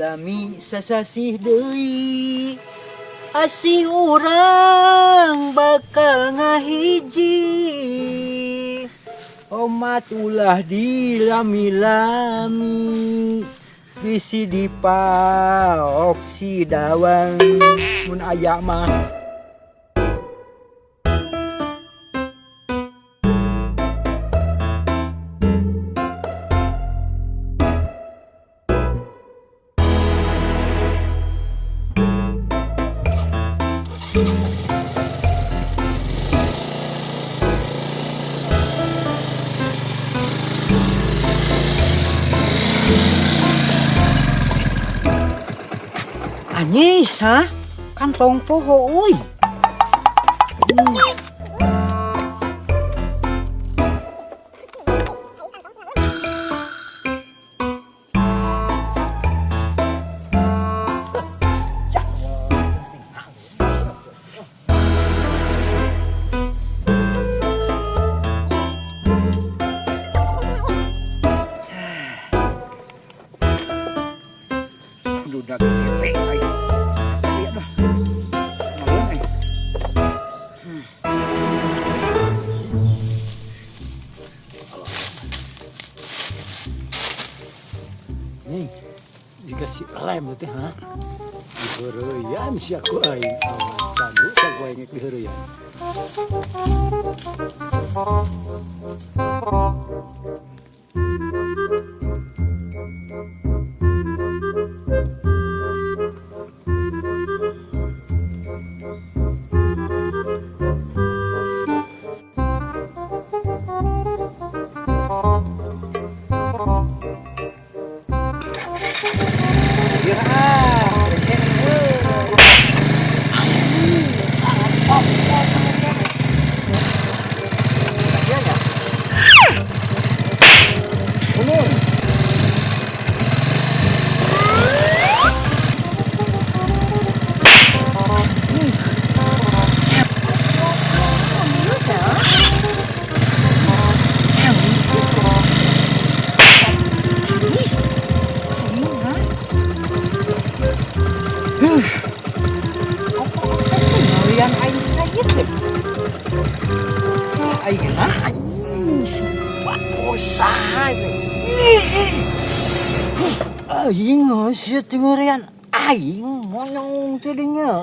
Lami sasasih deui, asih urang bakal ngahiji. Omat ulah dilami-lami, bisi dipaok si dawang mun aya mah. Anyis, ha? Kantong poho euy. Dudak kepe aing. Iya dah. Ngalung aing. Nih, dikasih lem teh ha. Diheureyan sia ku aing. Awas candu sia ku aing diheureyan. Ngalian aing sakit deh. Aing ha? Sumpah usaha teh. Aing sia tengerian aing monyong teh dinya.